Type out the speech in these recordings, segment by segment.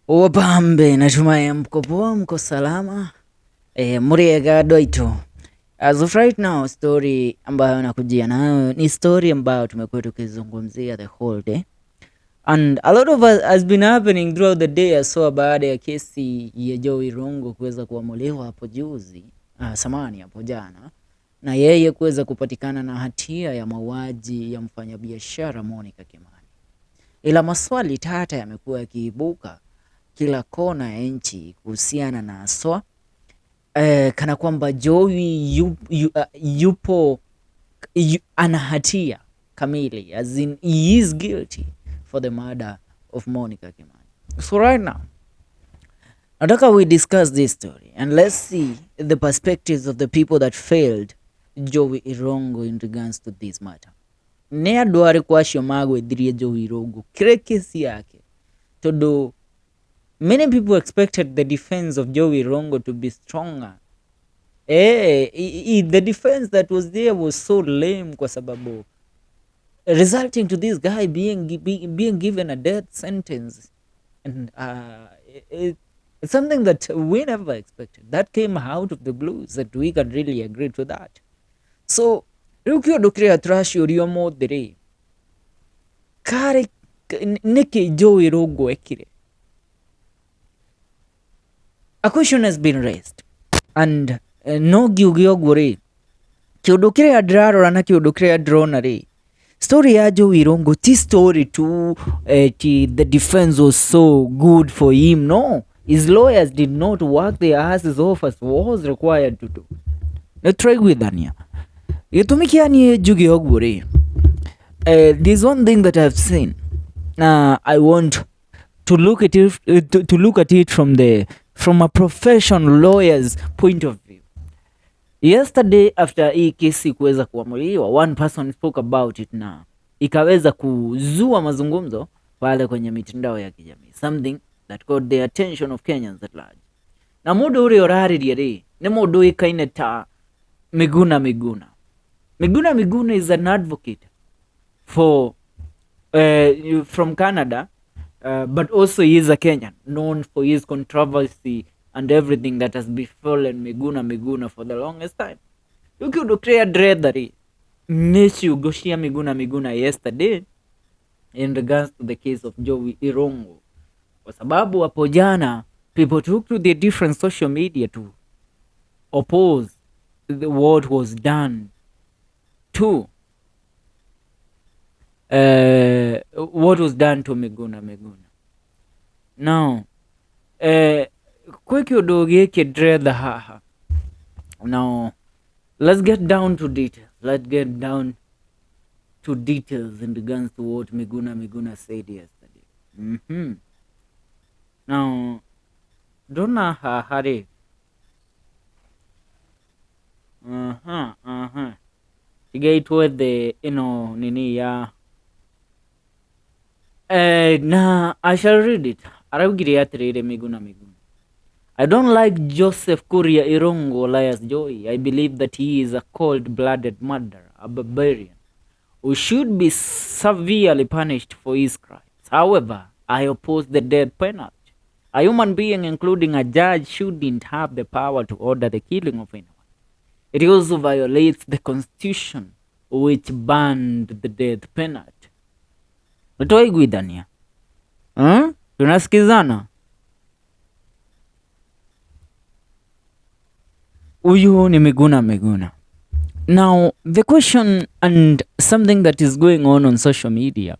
Wapambe, natumai mko poa, mko salama. E, muriega andũ aitũ. As of right now, story ambayo nakujia nayo ni story ambayo tumekuwa tukizungumzia the whole day and a lot of us has been happening throughout the day, haswa baada ya kesi ya Joey Rongo kuweza kuamuliwa hapo juzi, samani hapo jana, na yeye kuweza kupatikana na hatia ya mauaji ya mfanyabiashara Monica Kimani. Ila maswali tata yamekuwa yakiibuka kila kona ya nchi kuhusiana na haswa kana kwamba Joey yupo ana hatia kamili, as in he is guilty for the murder of Monica Kimani. So right now nataka we discuss this story and let's see the perspectives of the people that failed Joey Irongo in regards to this matter. Nĩ andũ arĩkũ acio magwĩthirie Joey Irongo kĩrĩ kesi yake, tondũ many people expected the defense of Joey Rongo to be stronger. The defense that was there was so lame kwa sababu resulting to this guy being given a death sentence, and it's something that we never expected. That came out of the blues, that we can really agree to that. So rĩu kĩũndũ kĩrĩa tũraciũria ũmũthĩ rĩ, karĩ nĩkĩ Joey Rongo ekire? A question has been raised and no ngiuge ũguo rĩ, kĩũndũ kĩrĩa ndĩrarora na kĩũndũ kĩrĩa ndĩrona rĩ, story ya Joey Rongo ti story tu ti the defense was so good for him. No, his lawyers did not work their asses off as was required to do. Nĩ tũraiguithania gĩtũmi kĩa niĩ njuge ũguo rĩ, there's one thing that I've seen na I want to look at it, to look at it from a professional lawyer's point of view. Yesterday, after hii kesi kuweza kuamuliwa, one person spoke about it na ikaweza kuzua mazungumzo pale kwenye mitandao ya kijamii, something that got the attention of Kenyans at large. Na mũndũ ũrĩa ũrarĩria rĩ, nĩ mũndũ ũĩkaine ta Miguna Miguna. Miguna Miguna is an advocate for from Canada, but also he is a Kenyan known for his controversy and everything that has befallen Miguna Miguna for the longest time. Rĩu kĩũndũ kĩrĩa ndĩretha rĩ, nĩ ciugo cia Miguna Miguna yesterday in regards to the case of Joey Irongo, kwa sababu hapo jana people took to the different social media to oppose what was done to Miguna Miguna. Now, kwĩ kĩũndũ gĩkĩ ndĩretha haha. Now, let's get down to details. Let's get down to details in regards to what Miguna Miguna said yesterday. Now, ndona haha rĩ, aha, aha, tigai twethe ĩno nini ya na I shall read it. Araugire atĩrĩrĩ Miguna Miguna: "I don't like Joseph Kuria Irongo alias Joey. I believe that he is a cold-blooded murderer, a barbarian, who should be severely punished for his crimes. However, I oppose the death penalty. A human being, including a judge, shouldn't have the power to order the killing of anyone. It also violates the constitution, which banned the death penalty." Nĩtwaiguithania? Hmm? Tunasikizana? Huyu ni Miguna Miguna. Now, the question and something that is going on social media,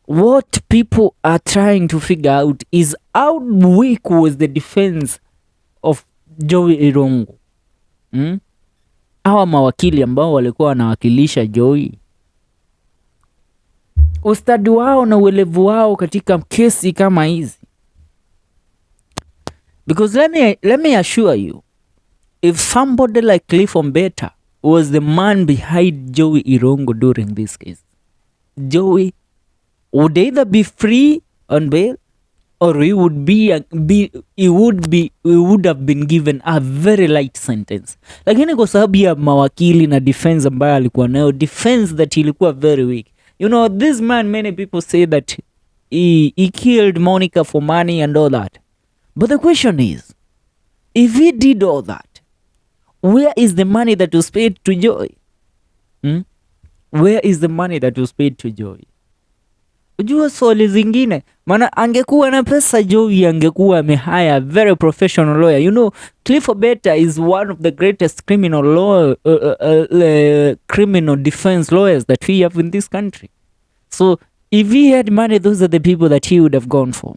what people are trying to figure out is how weak was the defense of Joey Irongo? Hmm? Hawa mawakili ambao walikuwa wanawakilisha Joey, ustadi wao na uelevu wao katika kesi kama hizi. Because let me assure you, if somebody like Cliff Ombeta was the man behind Joey Irongo during this case, Joey would either be free on bail or he would have been given a very light sentence. Lakini kwa sababu ya mawakili na defense ambayo alikuwa nayo, defense that ilikuwa very weak. You know, this man, many people say that He killed Monica for money and all that. But the question is, if he did all that, where is the money that was paid to Joy? Hmm? Where is the money that was paid to Joy? Ujua swali zingine, maana angekuwa na pesa Joey angekuwa amehire very professional lawyer. You know, Cliff Obeta is one of the greatest criminal defense lawyers that we have in this country. So if he had money, those are the people that he would have gone for.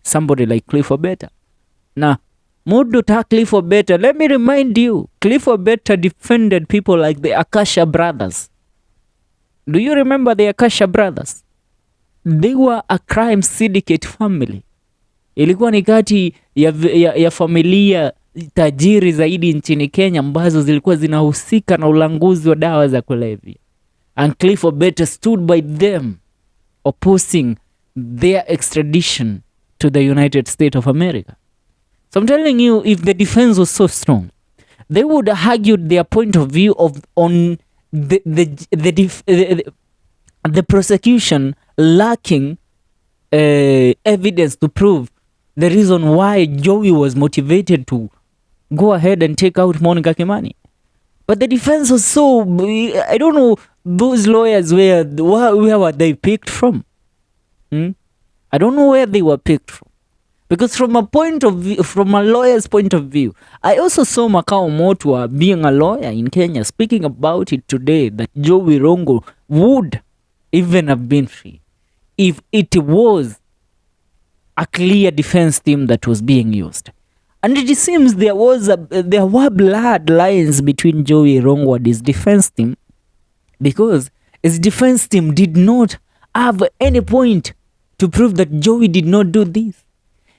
Somebody like Cliff Obeta. Na Mudu ta Cliff Obeta, let me remind you, Cliff Obeta defended people like the Akasha brothers. Do you remember the Akasha brothers? They were a crime syndicate family. Ilikuwa ni kati ya familia tajiri zaidi nchini Kenya ambazo zilikuwa zinahusika na ulanguzi wa dawa za kulevya. And Cliff Obeta stood by them, opposing their extradition to the United States of America. So I'm telling you, if the defense was so strong, they would have argued their point of view of on the prosecution lacking evidence to prove the reason why Joey was motivated to go ahead and take out Monica Kimani. But the defense was so, I don't know, those lawyers, where were they picked from? Hmm? I don't know where they were picked from. Because from a point of view, from a lawyer's point of view, I also saw Makau Mutua being a lawyer in Kenya speaking about it today that Joey Rongo would even have been free if it was a clear defense team that was being used. And it seems there were blood lines between Joey Rongo and his defense team, because his defense team did not have any point to prove that Joey did not do this.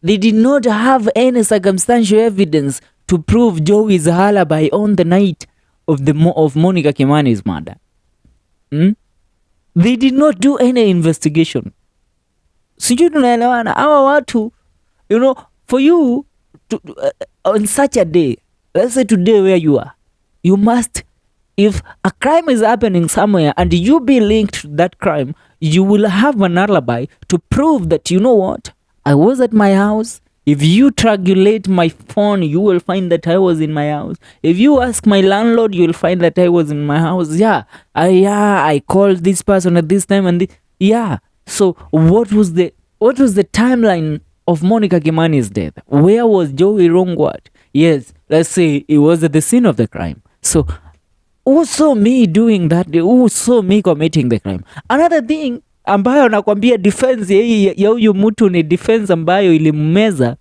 They did not have any circumstantial evidence to prove Joey's alibi on the night of Monica Kimani's murder. Hmm? They did not do any investigation. Sijui tunaelewana? Hawa watu, for you to, on such a day, let's say today where you are, you must, if a crime is happening somewhere and you be linked to that crime, you will have an alibi to prove that, you know what, I was at my house. If you triangulate my phone, you will find that I was in my house. If you ask my landlord, you will find that I was in my house. Yeah, I called this person at this time and yeah. So what was the timeline of Monica Kimani's death? Where was Joey Rongo at? Yes, let's say he was at the scene of the crime. So who saw me doing that? Who saw me committing the crime? Another thing ambayo nakwambia, defense ya huyu mtu ni defense ambayo ilimmeza.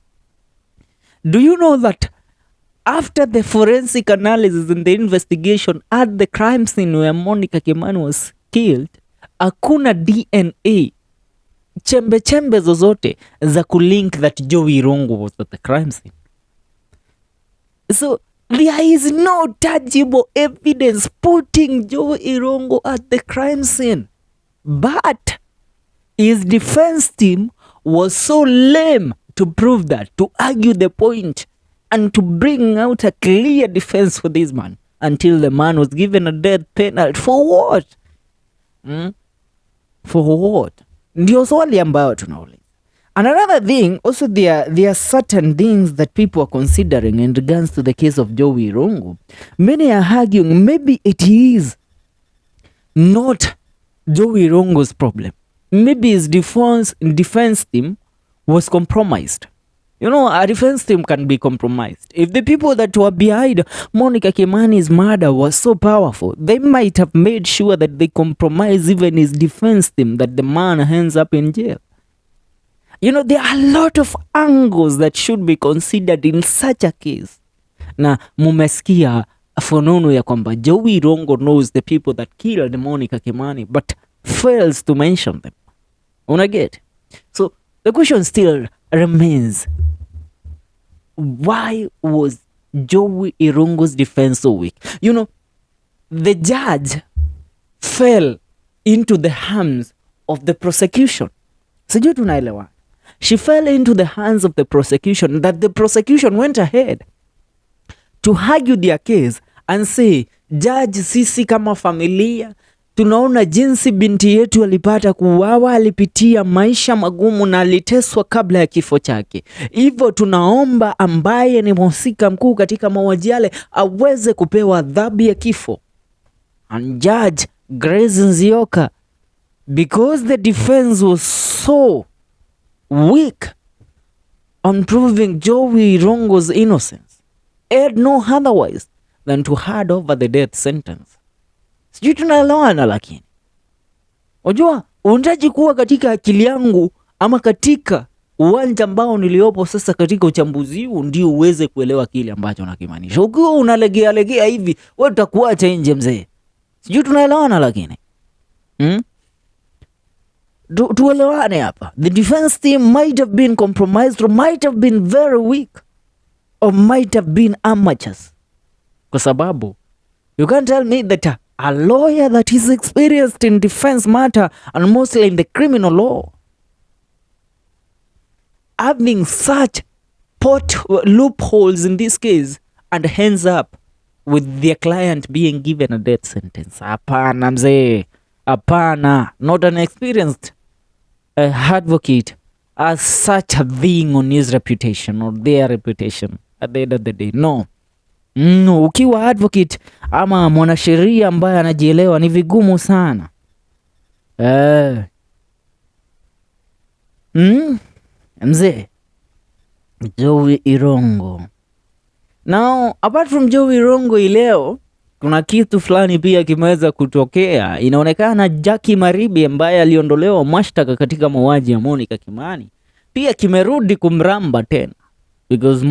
Do you know that after the forensic analysis and the investigation at the crime scene where Monica Kimani was killed, hakuna DNA chembe chembe zozote za kulink that Joey Rongo was at the crime scene? So there is no tangible evidence putting Joey Rongo at the crime scene. But his defense team was so lame to prove that, to argue the point, and to bring out a clear defense for this man until the man was given a death penalty. For what? Hmm? For what? Ndio swali ambayo tunauliza. And another thing, also there are certain things that people are considering in regards to the case of Joey Rongo. Many are arguing maybe it is not Joey Rongo's problem. Maybe his defense team was compromised. A defense team can be compromised. If the people that were behind Monica Kimani's murder was so powerful, they might have made sure that they compromise even his defense team, that the man ends up in jail. There are a lot of angles that should be considered in such a case. Na mumesikia fununu ya kwamba Joey Rongo knows the people that killed Monica Kimani but fails to mention them. Una get? So the question still remains, why was Joey Irungu's defense so weak? The judge fell into the hands of the prosecution. Sijui tunaelewa. She fell into the hands of the prosecution, that the prosecution went ahead to argue their case and say, "Judge, sisi kama familia Tunaona jinsi binti yetu alipata kuuawa, alipitia maisha magumu na aliteswa kabla ya kifo chake. Hivyo tunaomba ambaye ni mhusika mkuu katika mauaji yale aweze kupewa adhabu ya kifo. And Judge Grace Nzioka, because the defense was so weak on proving Jowie Irungu's innocence, had no otherwise than to hand over the death sentence. Sijui tunaelewana, lakini unajua unahitaji kuwa katika akili yangu ama katika uwanja ambao niliopo sasa katika uchambuzi huu ndio uweze kuelewa kile ambacho nakimaanisha. Ukiwa unalegea legea hivi, wewe tutakuacha nje mzee. Sijui tunaelewana lakini Tuelewane hapa. The defense team might have been compromised or might have been very weak or might have been amateurs, kwa sababu you can't tell me that a lawyer that is experienced in defense matter and mostly in the criminal law having such pot loopholes in this case and ends up with their client being given a death sentence. Hapana mzee, hapana. Not an experienced advocate has such a thing on his reputation or their reputation at the end of the day. No. No, ukiwa advocate ama mwanasheria ambaye anajielewa ni vigumu sana eh. Mzee Jowie Irungu. Now, apart from Jowie Irungu, leo kuna kitu fulani pia kimeweza kutokea. Inaonekana Jackie Maribe ambaye aliondolewa mashtaka katika mauaji ya Monica Kimani pia kimerudi kumramba tena because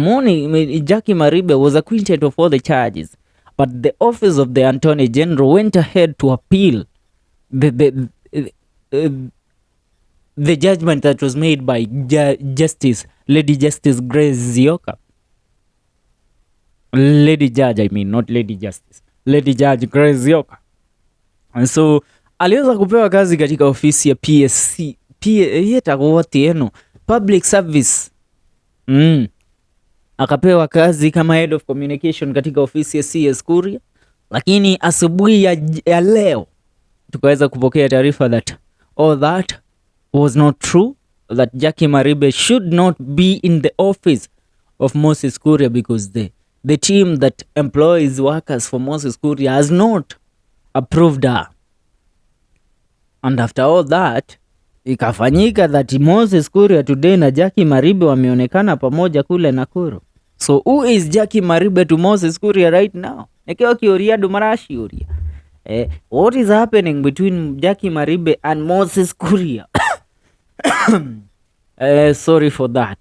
Jackie Maribe was acquitted of all the charges, but the office of the Attorney General went ahead to appeal the judgment that was made by Justice Lady Justice Grace Nzioka. Lady Judge, I mean, not Lady Justice. Lady Judge Grace Nzioka. And so aliweza kupewa kazi katika ofisi ya PSC, P yetakuwa Public Service. Akapewa kazi kama head of communication katika ofisi ya CS Kuria, lakini asubuhi ya leo tukaweza kupokea taarifa that all that was not true, that Jackie Maribe should not be in the office of Moses Kuria because the team that employs workers for Moses Kuria has not approved her. And after all that ikafanyika that Moses Kuria today na Jackie Maribe wameonekana pamoja kule Nakuru. So who is Jackie Maribe to Moses Kuria right now? Nikio kiuria andu maraciuria. What is happening between Jackie Maribe and Moses Kuria? Sorry for that.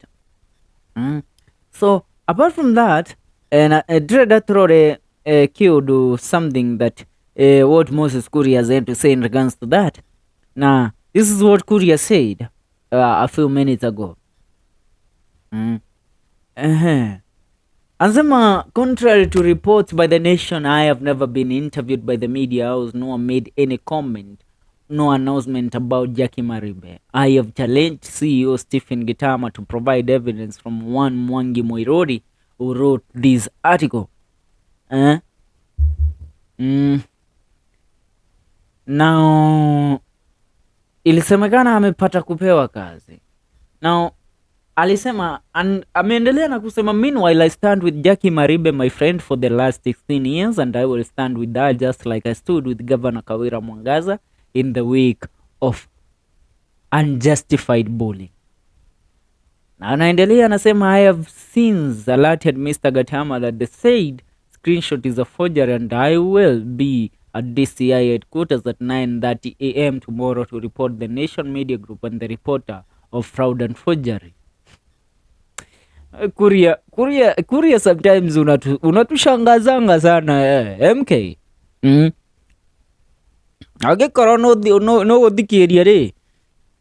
So apart from that, na ndĩrenda tũrore kĩũndũ something that what Moses Kuria has had to say in regards to that. Now, this is what Kuria said a few minutes ago. Anasema, "Contrary to reports by The Nation, I have never been interviewed by the media house nor made any comment, no announcement about Jackie Maribe. I have challenged CEO Stephen Gitama to provide evidence from one Mwangi Muiruri who wrote this article." Eh? Now, ilisemekana amepata kupewa kazi. Now, alisema and ameendelea na kusema, "Meanwhile, I stand with Jackie Maribe, my friend for the last 16 years, and I will stand with her just like I stood with Governor Kawira Mwangaza in the wake of unjustified bullying." Na anaendelea anasema, "I have since alerted Mr. Gatama that the said screenshot is a forgery and I will be at DCI headquarters at 9:30 a.m. tomorrow to report the Nation Media Group and the reporter of fraud and forgery." Kuria, Kuria, Kuria, sometimes unatushangazanga sana MK. Angĩkorwo no gũthikĩria rĩ,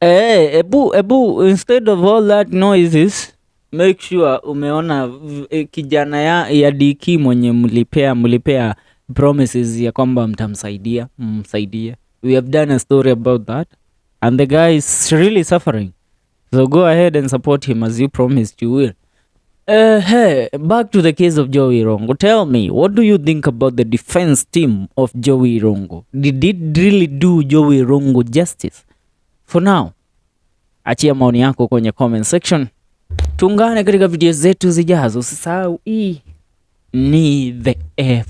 ebu instead of all that noises, make sure umeona kijana ya DK mwenye mlipea promises ya kwamba mtamsaidia, msaidie. We have done a story about that and the guy is really suffering. So go ahead and support him as you promised you will. Hey, back to the case of Jowie Irungu. Tell me, what do you think about the defense team of Jowie Irungu? Did it really do Jowie Irungu justice? For now, achia maoni yako kwenye comment section. Tuungane katika video zetu zijazo. Usisahau, hii ni The F.